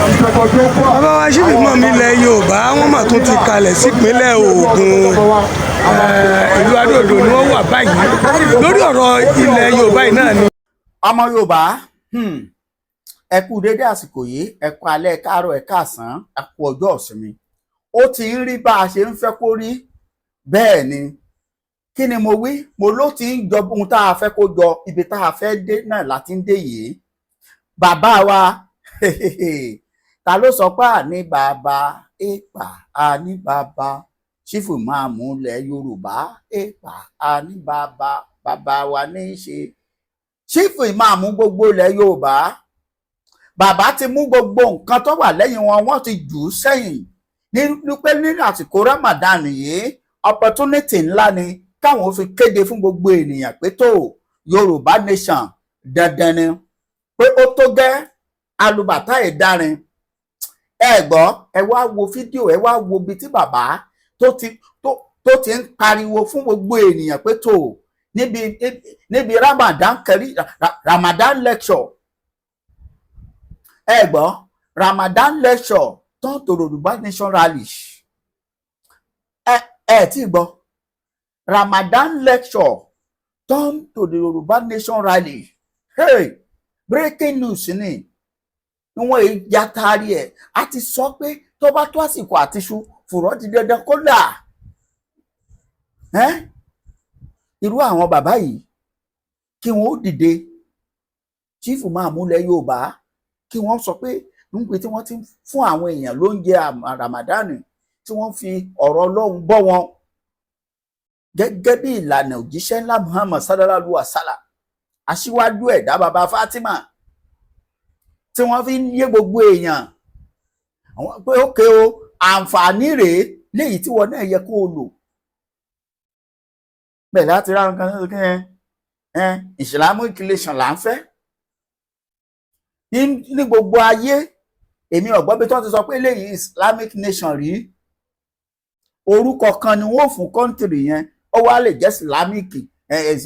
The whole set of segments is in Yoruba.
Bàbá wa Chief Imam ilẹ̀ Yorùbá, wọ́n mà tún ti kalẹ̀ sípínlẹ̀ Ògùn. Ìlú Adó-Odò ni wọ́n wà báyìí lórí ọ̀rọ̀ ilẹ̀ Yorùbá yìí náà ni. Ọmọ Yorùbá, ẹ kú dédé àsìkò yìí, ẹ kú alẹ́, ẹ káàárọ̀, ẹ káàsán, ẹ kú ọjọ́ ìsinmi. Ó ti ń rí bá a ṣe ń fẹ́ kó rí. Bẹ́ẹ̀ ni, kí ni mo wí? Mo ló ti ń jọ ohun tá a fẹ́ kó jọ. Ibi tá a fẹ́ dé náà láti ń dé yìí. Bàbá wa, ta ló sọ pé àní bàbá èèpà, àní bàbá Chief Imam ilẹ̀ Yorùbá èèpà, àní bàbá, bàbá wa ní í ṣe Chief Imam gbogbo ilẹ̀ Yorùbá. Bàbá ti mú gbogbo nǹkan tó wà lẹ́yìn wọn, wọ́n ti jù ú sẹ́yìn ní pé nínú àsìkò Ramadan yìí, opportunity ńlá ni káwọn fi kéde fún gbogbo ènìyàn pé tó Yorùbá nation dandan ni, pé ó tó gẹ́ alùbàtà ìdarin. Ẹ gbọ́, ẹ wá wo fídíò, ẹ wá wo ibi tí bàbá tó ti ń pariwo fún gbogbo ènìyàn pé tó níbi Ramadan kẹrí, Ramadan lecture. Ẹ gbọ́, Ramadan lecture turn to Yorùbá nation rally. Ẹ tí gbọ́, Ramadan lecture turn to the Yorùbá nation rally. Hey, breaking news ni níwọ̀n ìjà taari ẹ̀. A ti sọ pé tó bá tó àsìkò àtiṣu fùrọ̀ di dandan kó là. Irú àwọn bàbá yìí, kí wọ́n ó dìde, Chief Imam ilẹ̀ Yorùbá, kí wọ́n sọ pé níbi tí wọ́n ti ń fún àwọn èèyàn lóúnjẹ Ramadan, tí wọ́n fi ọ̀rọ̀ Ọlọ́run bọ́ wọn gẹ́gẹ́ bí ìlànà òjíṣẹ́ ńlá Muhammad sallallahu alaihi wa sallam, aṣíwájú ẹ̀dá, bàbá Fatima, tí wọ́n fi ń yé gbogbo èèyàn àwọn pé ókè o, àǹfààní rèé léyìí tí wọn náà yẹ kó o lò bẹ́ẹ̀ láti rá nǹkan tó kí ẹ Islamic nation là ń fẹ́ ní gbogbo ayé. Èmi ọ̀gbọ́n bí tí wọ́n ti sọ pé léyìí Islamic nation rí. Orúkọ kan ni wọ́n fún country yẹn, ó wá lè jẹ́ Islamic,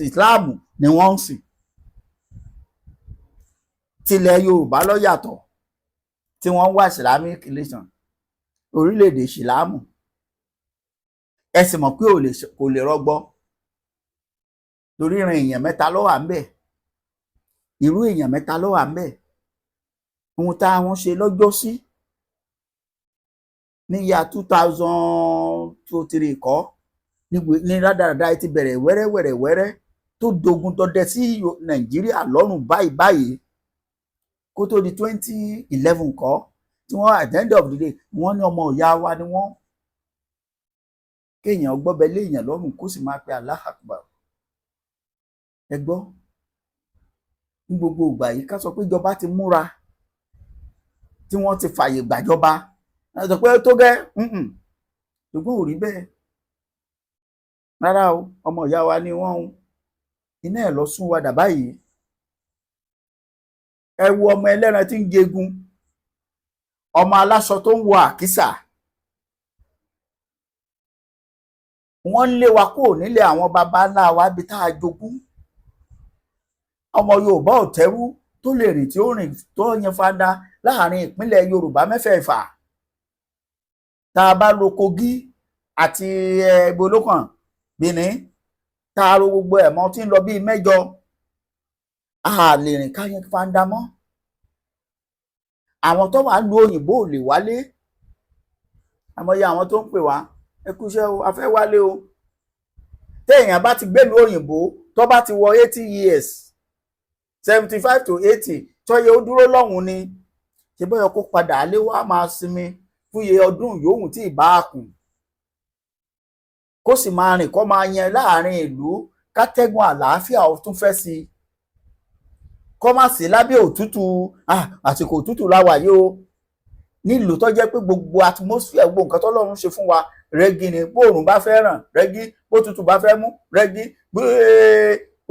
Islam ni wọ́n ń sìn. Tilẹ̀ Yorùbá ló yàtọ̀ tí wọ́n ń wá Islamic nation, orílẹ̀-èdè ìsìlámù. Ẹ sì mọ̀ pé kò lè rọgbọ torí ìran èèyàn mẹ́ta ló wà ń bẹ̀, irú èèyàn mẹ́ta ló wà ń bẹ̀. Ohun tá a wọ́n ṣe lọ́jọ́sí ní ya 2023 kọ́ ní rádaràda ti bẹ̀rẹ̀ wẹ́rẹ́wẹ́rẹ́wẹ́rẹ́ tó dogun dọdẹ sí Nàìjíríà lọ́rùn báyìí báyìí, kó tó di 2011 kọ́ tí wọ́n, at the end of the day, wọ́n ní ọmọ ìyá wa ni wọ́n. Kéèyàn gbọ́bẹ léèyàn lọ́rùn, kó sì máa pe Allah Akbar. Ẹ gbọ́, ní gbogbo ìgbà yìí, ká sọ pé ìjọba ti múra, tí wọ́n ti fààyè gbàjọba, ẹ sọ pé tó gẹ́, ṣùgbọ́n ò rí bẹ́ẹ̀ rárá o. Ọmọ ìyá wa ni wọ́n ń iná ẹ̀ lọ sún wa dà báyìí. Ẹ wo ọmọ ẹlẹ́ran tí ń jẹgun, ọmọ aláṣọ tó ń wọ àkísà. Wọ́n ń lé wa kúrò nílé àwọn baba ńlá wa bí tá a jogún. Ọmọ Yorùbá ò tẹ́rú tó lè rìn, tí ó rìn tó yan fada láàrin ìpínlẹ̀ Yorùbá mẹ́fẹ̀ẹ̀fà. Tá a bá lo Kogi àti ẹgbẹ́ Benin, tá a ro gbogbo ẹ̀ mọ́, tí ń lọ bíi mẹ́jọ, a lè rìn ká yan fanda mọ́. Àwọn tó wà lu òyìnbó ò lè wálé. Àmọye àwọn tó ń pè wá, "Ẹ kú iṣẹ́ o, a fẹ́ wálé o." Téèyàn bá ti gbèlú òyìnbó, tó bá ti wọ 80 years, 75 to 80, tọ́yẹ ó dúró lọ́hùn ni. Ṣe bóyá kó padà lé wá máa sinmi fún iye ọdún yòówù tí ì bá kùn, kó sì máa rìn, kó máa yan láàrin ìlú, kátẹ́gùn àlàáfíà ó tún fẹ́ sí i, kó má sí lábẹ́ òtútù. Àsìkò òtútù la wà yìí o, nílùú tó jẹ́ pé gbogbo atmosphere, gbogbo nǹkan tọ́lọ́run ṣe fún wa, rẹ́gí ni. Bóòrùn bá fẹ́ ràn, rẹ́gí. Bó tutù bá fẹ́ mú, rẹ́gí. Bí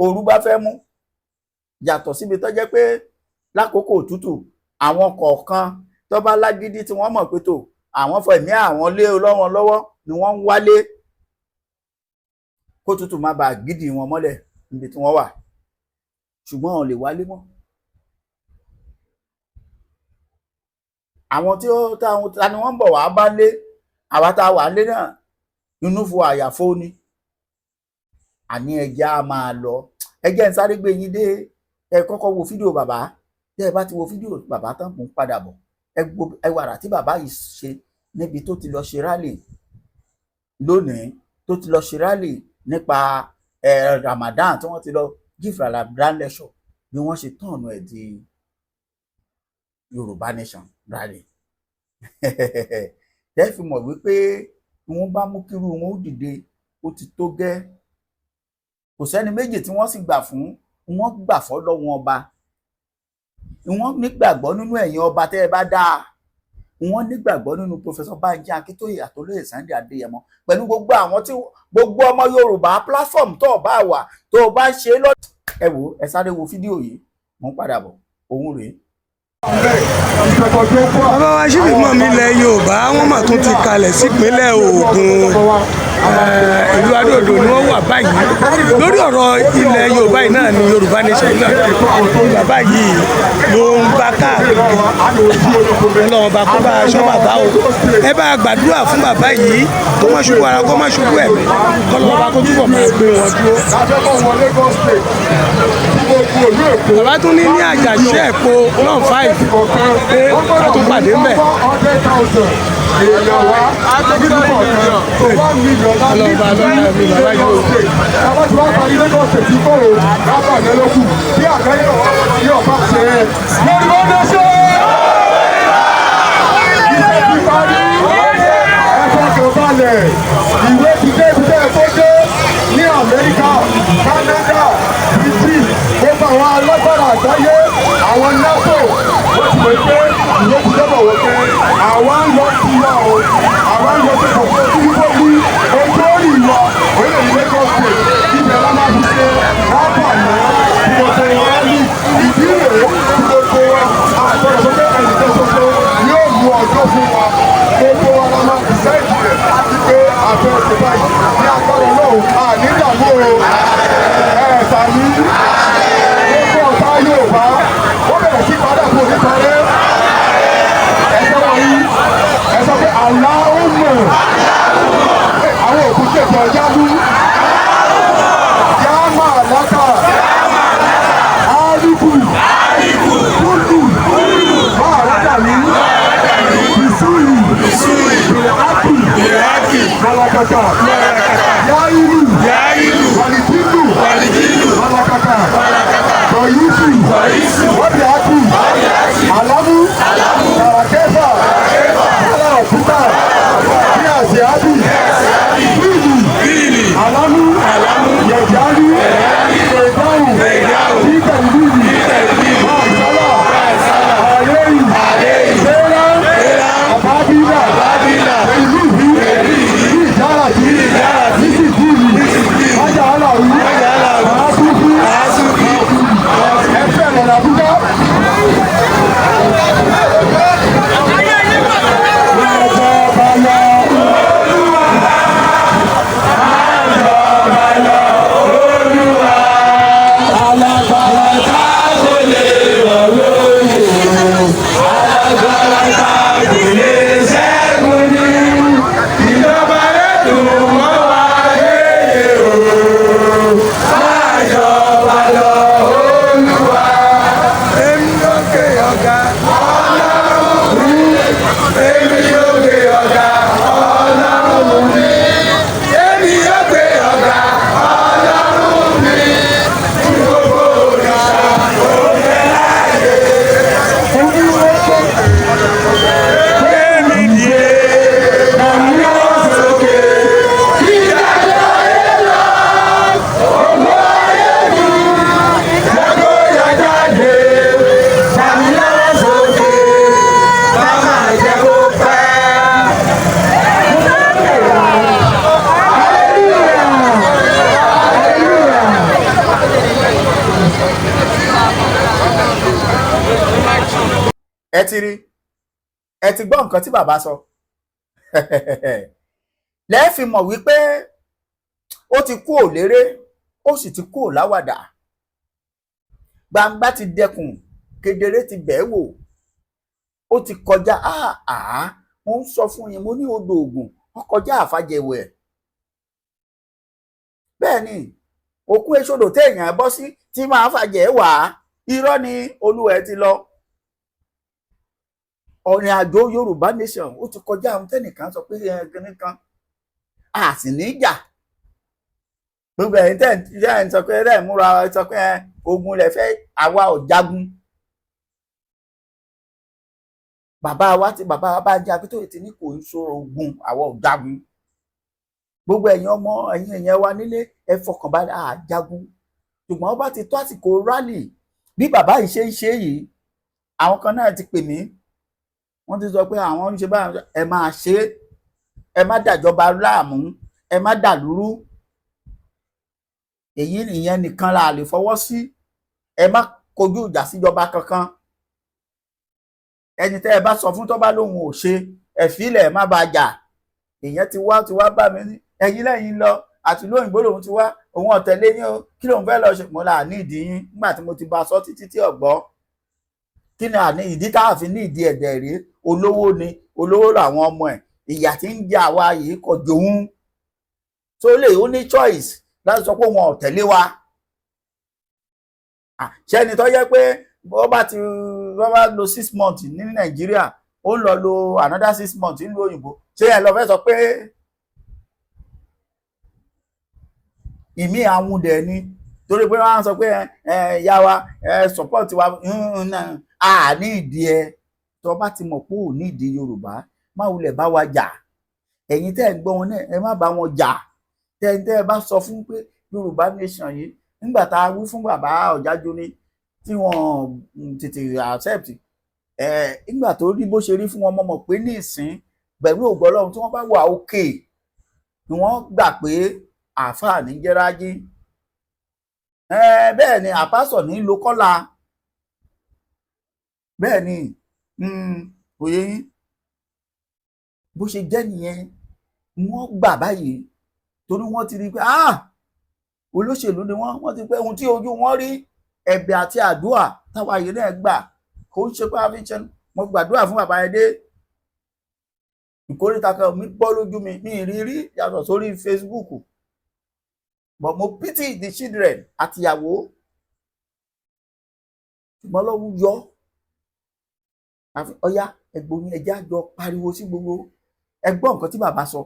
òru bá fẹ́ mú, yàtọ̀ síbi tó jẹ́ pé lákòókò òtútù, àwọn kọ̀ọ̀kan tó bá lágídí, tí wọ́n mọ̀ pé tó àwọn fọ ẹ̀mí àwọn lé lọ́wọ́ lọ́wọ́ ni wọ́n ń wálé, kó tútù má bàa gidi wọn mọ́lẹ̀ níbi tí wọ́n wà, ṣùgbọ́n wọn lè wálé mọ́. Àwọn tí ó táwọn ta ni wọ́n ń bọ̀ wá bá lé àwa tá a wà lé náà, inú fo àyàfó ni. Àní ẹja á máa lọ. Ẹ jẹ́ n sáré gbé yín dé. Ẹ kọ́kọ́ wo fídíò bàbá. Tẹ́ ẹ bá ti wo fídíò bàbá tán, mò ń padà bọ̀. Ẹ gbọ́ ẹ wàrà tí bàbá yìí ṣe níbi tó ti lọ ṣe rally lónìí, tó ti lọ ṣe rally nípa Ramadan, tí wọ́n ti lọ give Ramadan lecture, bí wọ́n ṣe turn ẹ̀ di Yorùbá Nation rally. Tẹ́ fi mọ̀ wípé wọ́n bá mú kírú wọn ó dìde, ó ti tó gẹ́. Kò sẹ́ni méjì tí wọ́n sì gbà fún. Wọ́n gbà fọ́lọ́run ọba, wọ́n nígbàgbọ́ nínú ẹ̀yin ọba tẹ́ ẹ bá dáa, wọ́n nígbàgbọ́ nínú Professor Banji Akíntóyè àtolóyè Sunday Adéyẹmọ, pẹ̀lú gbogbo àwọn tí gbogbo ọmọ Yorùbá platform tó o bá wà, tó o bá ṣe é lọ. Ẹ wò, ẹ sáré wo fídíò yìí, mò ń padà bọ̀. Òun rèé. Bàbá wa Chief Imam ilẹ̀ Yorùbá, wọ́n mà tún ti kalẹ̀ sípínlẹ̀ Ògùn. Ìlú Adó-Odò ni wọ́n wà báyìí lórí ọ̀rọ̀ ilẹ̀ Yorùbá yìí náà ni. Yorùbá Nation náà ni bàbá yìí ló ń bá káàkiri. Ọlọ́run bá kó bá aṣọ bàbá o. Ẹ bá gbàdúrà fún bàbá yìí, kó má ṣubú ara, kó má ṣubú ẹ̀mí, kọ́lọ́run bá kó túbọ̀ máa gbé wọn dúró. Bàbá tún ní àjàṣe ẹ̀pọ̀ náà 5 pé ká tún pàdé ńbẹ̀. Èèyàn wa nínú kọ̀ọ̀kan tó 1 million láti Ọlọ́run bá lọ́la ẹ̀mí bàbá yìí o. Àwọn tí wọ́n parí Lagos State yìí kọ̀rọ̀ lábàá lókù bí àgbáyé ní ọ̀pá ṣe é. Yorùbá Nation! Iṣẹ́ ti parí. Ẹ fọkàn balẹ̀. Ìwé ti dé ibi tẹ́ ẹ tó dé ní Amẹ́ríkà, Canada, Britain, gbogbo àwọn alágbára àgbáyé, àwọn NATO, wọ́n ti mọ̀ pé ìwé ti débọ̀ wọ́n pé àwa ń lọ sí wa o, àwa ń lọ sí kọ̀ọ̀kan tí wọ́n ní ojú orí wa orílẹ̀-èdè Lagos State, ibẹ̀ la máa fi ṣe rábà náà tí gbogbo wa ní ìdí rèé tí gbogbo wa àgbọ̀dọ̀ sọ pé ẹnìkan ṣoṣo yóò mú ọjọ́ fún wa. Gbogbo wa la máa decide rẹ̀ pé a fẹ́ ṣe báyìí. Ní agbára Ọlọ́run, àní dààmú o. Ẹ̀ sàmí gbogbo ọ̀tá Yorùbá, ó bẹ̀rẹ̀ sí padà kó ní parẹ́. Ẹ sọ wọ̀nyí, ẹ sọ pé àlá ó mọ̀ àwọn òkú tètè ọjà lú yàmà lákà áríkù kúlù máa rákà ní bìsúrì bìrẹ́kì malakata yáìlú wàlìjìlù malakata tọ̀yísù wọ́bìákì alámú kàràkẹ́fà kálárọ̀kútà bíàsíábì bíìlì alámú yẹ̀jálú fèdáhùn títẹ̀lúbì máàsálà àlẹ́yìn sẹ́rà àbábílà ìlúbi ìjáràtì nísìkìrì májà aláwù màásùfù ẹfẹ lọ́nà àbújá. Ìjọba lọ. Alágbára tá kò lè rọ̀ lóye. Alágbára tá kò lè ṣẹ́gun ní. Ìjọba rẹ̀ dùn mọ́ wa yéye o. Máa jọba lọ, Olúwa. Èmi yóò gbé ọ̀gá Ọlọ́run mi. Èmi yóò gbé ọ̀gá Ọlọ́run mi. Èmi yóò gbé ọ̀gá Ọlọ́run mi. Tí gbogbo òrìṣà tó fẹ́ láàyè. Èmi dìde. Ẹ̀mí ó sókè. Ìdájọ́ ayé lọ. Òwò ayé mi. Jẹ́kó yọ jáde. Sàmì lọ́wọ́ sókè. Màmá jẹ́ kó pẹ́. Hallelujah! Hallelujah! Ẹ ti rí, ẹ ti gbọ́ nǹkan tí bàbá sọ lẹ́ẹ̀fi mọ̀ wípé ó ti kú òléré, ó sì ti kú òláwàdà. Gbangba ti dẹkùn, kedere ti bẹ́ẹ̀ wò. Ó ti kọjá. Àá mo ń sọ fún yín, mo ní odò Ògùn ó kọjá àfàjẹwẹ̀. Bẹ́ẹ̀ ni, òkú èsodò téèyàn bọ́ sí tí máa fàjẹ́ wà á. Irọ́ ni, olúwẹ̀ ti lọ. Ọ̀rìn àjò Yorùbá nation, ó ti kọjá àwọn tẹ́nìkan sọ pé kíní kan a sì ní jà. Gbogbo ẹ̀yin tẹ́ ẹ̀ ń sọ pé ẹ̀ múra sọ pé ogun lẹ fẹ́, àwa ò jagun. Bàbá wa ti bàbá wa Bánjí Akíntóyè ti ní kò ń sọ̀rọ̀ ogun, àwa ò jagun. Gbogbo ẹ̀yin ọmọ, ẹ̀yin èèyàn wa nílé, ẹ fọkànbalẹ̀, à jagun. Ṣùgbọ́n ó bá ti tó àsìkò rally, bí bàbá yìí ṣe ń ṣe yìí, àwọn kan náà ti pè mí, wọ́n ti sọ pé àwọn ń ṣe báyìí. Ẹ máa ṣe é, ẹ má dàjọba láàmú, ẹ má dàlúrú. Èyí ìyẹn nìkan la lè fọwọ́ sí. Ẹ má kojú ìjà síjọba kankan. Ẹni tẹ́ ẹ bá sọ fún, tó bá lóun ò ṣe, ẹ fílẹ̀, ẹ má bàa jà. Èèyàn ti wá bá mi ní ẹ̀yin lẹ́yìn lọ àti lóyìnbó, lòun ti wá, òun ọ̀tẹ̀lé yín o, kí lòun fẹ́ lọ ṣe? Mo là ní ìdí yín. Nígbà tí mo ti bá a sọ títí tí ọ̀gbọ́, kí ni àní ìdí tá a fi ní ìdí ẹ̀dẹ̀ rí? Olówó ni, olówó làwọn ọmọ ẹ̀. Ìyà tí ń jẹ àwa yìí kò jòun tó lè ó ní choice láti sọ pé wọn ò tẹ̀lé wa. Ṣẹ́ni tó yẹ pé bó bá lo 6 months ní Nàìjíríà, ó ń lọ lo another 6 months nílùú òyìnbó, ṣé ẹ lọ fẹ́ sọ pé ìmí àwọn dẹ̀ ni? Torí pé wọ́n á sọ pé ẹ ìyá wa, ẹ support wa. A ní ìdí ẹ. Tó bá ti mọ̀ pé ò ní ìdí Yorùbá, má wulẹ̀ bá wa jà. Ẹ̀yin tẹ́ ẹ̀ ń gbọ́ wọn náà, ẹ má bá wọn jà. Tẹ́ ẹ bá sọ fún pé Yorùbá nation yìí, nígbà tá a wí fún bàbá Ọ̀jájú ni tí wọ́n tètè accept ẹ, nígbà tó rí bó ṣe rí fún wọn, mọ̀ mọ̀ pé ní ìsín, pẹ̀lú ògo Ọlọ́run, tí wọ́n bá wà òkè ni wọ́n gbà pé àáfàá ní jẹ́rájí. Bẹ́ẹ̀ ni, àpásọ̀ ní lo kọ́là. Bẹ́ẹ̀ ni, òye yín bó ṣe jẹ́ nìyẹn. Wọ́n gbà báyìí torí wọ́n ti rí i pé, ah, olóṣèlú ni wọ́n. Wọ́n ti pé ohun tí ojú wọn rí, ẹ̀bẹ̀ àti àdúà táwa yìí náà gbà, kò ń ṣe pé a fi ń ṣe. Mo gbàdúrà fún bàbá yẹn dé ìkórìtà kan, mi bọ́ lójú mi, mi rí rí yàtọ̀ sórí Facebook, but mo pity the children àtìyàwó. Ṣùgbọ́n lọ́wọ́ yọ ọyá ẹgbọ́n ẹjẹ́ àjọ pariwo sí gbogbo. Ẹgbọ́n nǹkan tí bàbá sọ,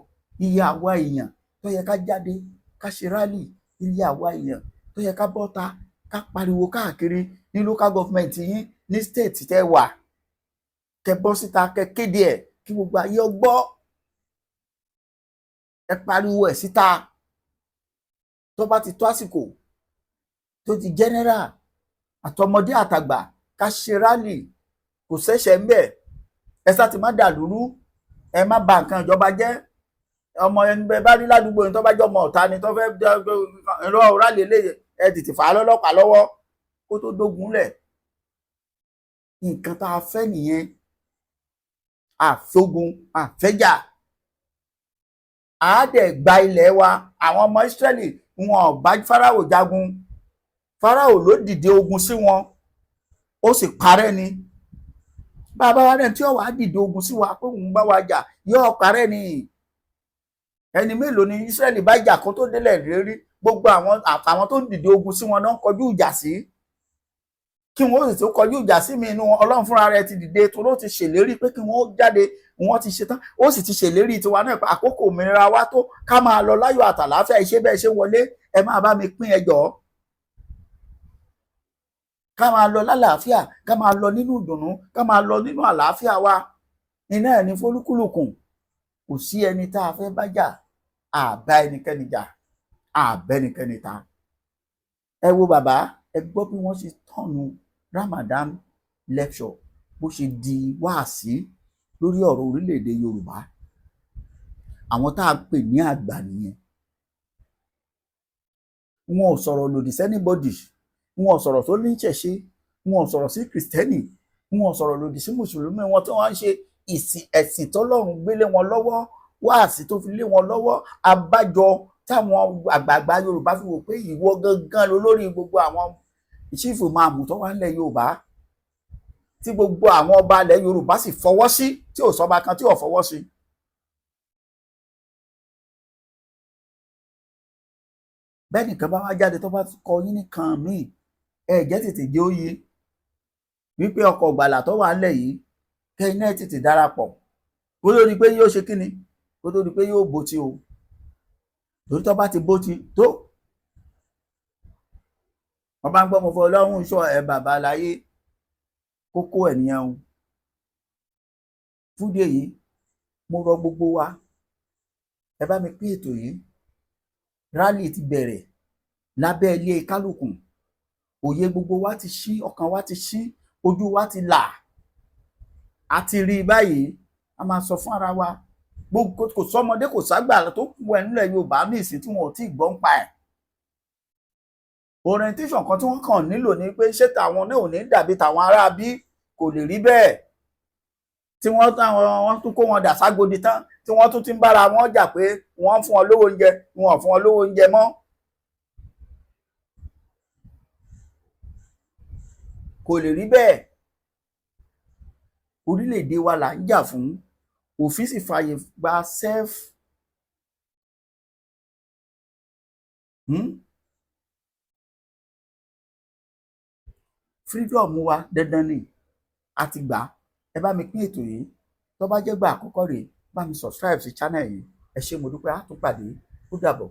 iye àwa èèyàn tó yẹ ká jáde ká ṣe rally, iye àwa èèyàn tó yẹ ká bọ́ta ká pariwo káàkiri ní local government yín, ní state tẹ́ wà, kẹ́ bọ́ síta, kẹ́ kéde ẹ̀ kí gbogbo ayé ó gbọ́. Ẹ pariwo ẹ̀ síta. Tó bá ti tó àsìkò tó ti general, àtọmọdé àtàgbà, ká ṣe rally, kò ṣẹ̀ṣẹ̀ ń bẹ̀. Ẹ sá ti má dàlúrú, ẹ má bà nǹkan ìjọba jẹ́. Ọmọ ẹni bẹ bá rí ládùúgbò yìí, tó bá jọ ọmọ ọ̀tá ni, tó fẹ́ rọ rally lè, ẹ tètè fà á lọ́lọ́pàá lọ́wọ́ kó tó dógun lẹ̀. Nǹkan tá a fẹ́ nìyẹn. Àfogun àfẹ́jà, a dẹ̀ gba ilẹ̀ wa. Àwọn ọmọ Ísírẹ́lì, wọn ò bá Fáráò jagun. Fáráò ló dìde ogun sí wọn, ó sì parẹ́ ni. Bàbá wa náà tí ó wàá dìde ogun sí wa pé òun bá wa jà, yóò parẹ́ ni. Ẹni mélòó ni Ísírẹ́lì bá jà kó tó délẹ̀ rírí? Gbogbo àwọn àtàwọn tó ń dìde ogun sí wọn náà ń kọjú ìjà sí, kí wọn ó sì tó kọjú ìjà sí mi inú. Ọlọ́run fúnra rẹ̀ ti dìde, torí ó ti ṣèlérí pé kí wọn ó jáde. Wọn ti ṣetán, ó sì ti ṣèlérí tiwa náà pé àkókò òmìnira wa tó, ká máa lọ láyọ̀ àtàlàáfíà. Iṣẹ́ bẹ́ẹ̀ ṣe wọlé, ẹ máa bá mi pín ẹjọ́, ká máa lọ lálàáfíà, ká máa lọ nínú ìdùnnú, ká máa lọ nínú àlàáfíà wa. Iná ẹ̀ ní fólúkúlùkùn. Kò sí ẹni tá a fẹ́ bá jà, àbá ẹnikẹ́ni jà, àbá ẹnikẹ́ni ta. Ẹ wo bàbá, ẹ gbọ́ bí wọ́n ṣe tọ̀nù Ramadan lecture, bó ṣe di wáàsí lórí ọ̀rọ̀ orílẹ̀-èdè Yorùbá. Àwọn tá a pè ní àgbà nìyẹn. Wọn ò sọ̀rọ̀ lòdì sí anybody, wọn ò sọ̀rọ̀ tó ní ṣẹ̀ṣe, wọn ò sọ̀rọ̀ sí Kìrìsìtẹ́nì, wọn ò sọ̀rọ̀ lòdì sí Mùsùlùmí. Wọn tí wọ́n ń ṣe ìsìn ẹ̀sìn tọ́lọ́run gbélé wọn lọ́wọ́, wáàsí tó fi lé wọn lọ́wọ́. Abájọ táwọn àgbààgbà Yorùbá fi wò pé ìwọ gangan lolórí gbogbo àwọn chief imam tó wà nílẹ̀ Yorùbá. Tí gbogbo àwọn ọba ilẹ̀ Yorùbá sì fọwọ́ sí, tí ò sọba kan tí ò fọwọ́ sí. Bẹ́ẹ̀ nìkan bá wá jáde, tó bá kọ yín nìkan míì, ẹ jẹ́ tètè jẹ́ ó yé wípé ọkọ̀ ìgbàlà tó wà ńlẹ̀ yìí, kẹ́yìn náà tètè darapọ̀ kó tó di pé yóò ṣe kíni, kó tó di pé yóò bó ti o. Torí tó bá ti bó ti tó, wọ́n bá ń gbọ́ mo fọ Ọlọ́run sọ ẹ̀ bàbá láyé kókó ẹ̀ nìyẹn o. Fúdìí èyí, mo rọ gbogbo wa, ẹ bá mi pín ètò yìí. Rally ti bẹ̀rẹ̀ lábẹ́ ilé kálukú. Òye gbogbo wa ti ṣí, ọkàn wa ti ṣí, ojú wa ti là, a ti rí i báyìí. A máa sọ fún ara wa gbogbo, kò sọmọdé, kò ságbà tó kú ẹ nílẹ̀ Yorùbá ní ìsìn tí wọn ò tí ì gbọ́ ń pa ẹ̀. Orientation kan tí wọ́n kàn nílò ni pé ṣé tàwọn náà ò ní dàbí tàwọn ará bí? Kò lè rí bẹ́ẹ̀, tí wọ́n táwọn wọ́n tún kó wọn dà ságodi tán, tí wọ́n tún ti ń bára wọn jà pé wọ́n ń fún wọn lówó oúnjẹ, wọn ò fún wọn lówó oúnjẹ mọ́. Kò lè rí bẹ́ẹ̀. Orílẹ̀-èdè wa là ń jà fún. Òfin sì fààyè gba self Freedom wa dandan ni a ti gbà á. Ẹ bá mi pín ètò yìí. Tó bá jẹ́ gbà àkọ́kọ́ rèé, bá mi subscribe sí channel yìí. Ẹ ṣé, mo dúpẹ́. Á tún pàdé. Ó dàbọ̀.